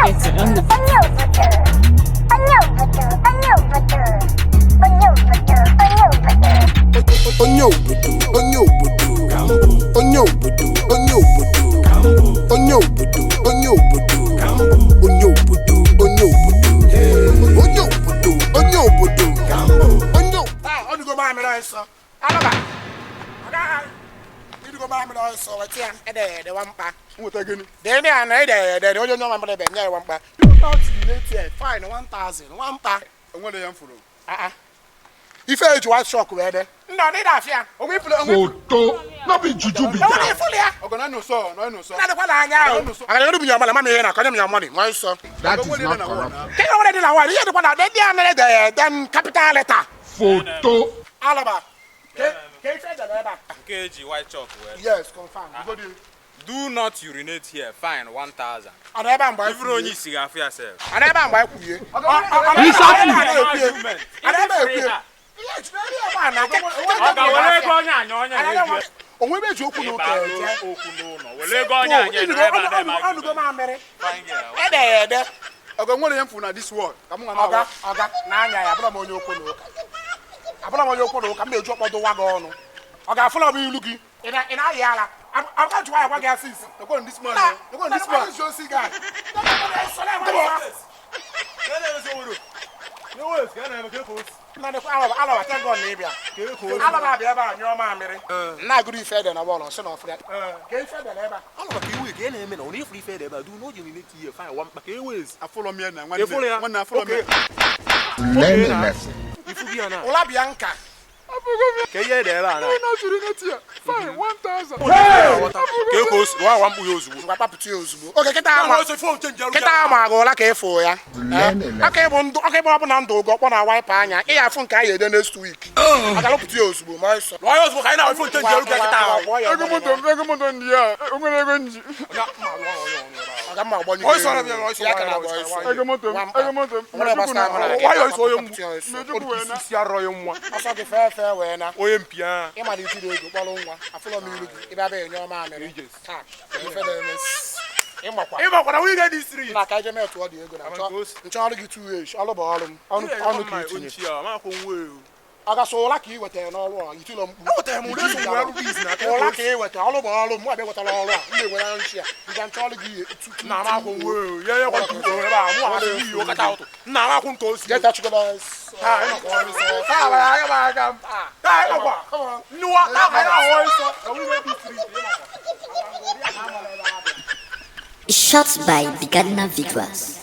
It's on the Onye obodo, onye obodo, onye obodo, onye obodo, onye obodo. Onye obodo, onye obodo, onye obodo, onye obodo, onye obodo, onye obodo, onye obodo, onye obodo, onye obodo, onye obodo, onye. Ọdụgo mamịrị ọsọ alụba idugo mamịrị ọsọ weta ya ede ede nwamkpa. Nweta gịnị? Dee ya na ede ede onye onye mamịrị ebe nye ya nwamkpa. Do not urinate here, fine 1000 nwamkpa. Enwere ya m fụrụ. Ah, ah. Ife eji white shock wee de nna ọ dịda afịa. Onwe ifụrụ onwe ifụrụ. Photo. No be juju be Enwere that. ifụlụ ya. Ọgọ na nụsọ, na nụsọ. Nna dịkwa n'anya ahụ agara eru m ya ọmala mama ihe na akọnye m ya mọni nwa nsọ. That is not corrupt. Ke nwere dị na nwaanyị ihe dịkwa na dị ya mere de den capital letter. Photo. Alaba ke ife edere ebe a. Nke eji white chalk wee. Yes, confirm. Do not urinate here, fine 1000. Ọ nọ ebe a mgbe anyị Ifuru onye isi ga-afụ ya sef. Ọ nọ ebe a mgbe anyị kwuye. Ọ ga were ego onye anya onye na-eji. Onwe ebe eji okwu na ụka eje. Okwu n'ụlọ, were ego onye anya nọrọ ebe a na-eme Ọnụgo argument. mamịrị. Fine girl. Ede ya ede. Ọgọ nwere ya m fụrụ na this world. Ka m nwa Ọga na ọga na-anya ya abụla m onye okwu na ụka. Abụla m onye okwu na ụka m na-eji ọkpọdụ nwa gị ọnụ. Ọ ga-afụla m ilu gị. Ị na-ayị ala. Aga jụwa ya gwa gị asị isi. Ekwe this man. Na Ekwe this man. Alaba thank God na ị bịa. Alaba abịa ebe a nyụọ mamịrị. Na-agụrụ ife ede na bọọlụ sị na ọfụrụ ya. Ka ife ede na ebe a. Alaba ka iwe ka ị na-eme na ọ na-efuru ife ede ebe a do not urinate here, fine one mkpa ka ewezi. Afụlọ m ya na Ịfụrụ ya? nwanne. Nwanne afụlọ m ya. Learn a lesson. Ifu gị ya na Ụla bịa nka. ka ihe ede ebe a na Do not urinate here. Fine 1000. Ka eko osi, wa wa mkpu ya ozugbo. Ngwa papụta ya ozugbo. Oge kịta ama kịta ama agụ ụla ka ịfụ ya. Learn a lesson. Aka ịbụ ndụ aka ịbụ ọbụna ndụ ụgọ kpọ na waipa anya ị ya afụ nke anyị ede next week. Aga lụpụta ya ozugbo ma ọsọ. lụọ ya ozugbo ka anyị na-afụ nche nje ruga kịta ahụ. Ego moto m, ego moto ndị ya. Onwere ego nji. Ọga mma agbanye. Ọsọ na bịa, ọsọ, Ya ka na-agba ọsọ, ọsọ. Ego moto m, ego moto m. Nwere gbasara mụ na gị. Nwayọọ ọsọ onye mgbu. Papụta ya ọsọ. Mmechukwu wee na. Isi arọ ya nwa. Ọsọ gị fee fee wee na. Onye mpi a. Ịma na itiri ego kpọrọ nwa afụlọ m ilu gị ịbịa bịa enye ọma amịrị. Taa ka ife na-eme. Ịmakwa. Ị makwara nwunye dị street. Nna ka ije metụ ọ dị ego na nchọ ọrụ gị 2h ọrụ bụ ọrụ m ọnụ ọnụ ka itinye. Ọ gasị ụla ka ị wetara n'ọrụ a itilo mkpu. Ewetara m ụlọ esi wee rụrụ izi na aka. Ụla ka ị wetara ọrụ bụ ọrụ m mụ abịa wetara ọrụ a m na-enwere nchi a ngwa nchọ ọrụ gị ihe tu tu. Nna m akwụ nwe ya ya kwa tupu ebe a mụ asị iyi ụkata ụtụ. Nna m akwụ nke osi. Get that chicken eyes. Taa ị nọkwa ọrụ nsọ. Taa bara anya m aka m. Taa ị nọkwa. Nnuwa taa ka ị na-ahụ nsọ. Na nwunye dị street. Shot by Bigadna Vigras.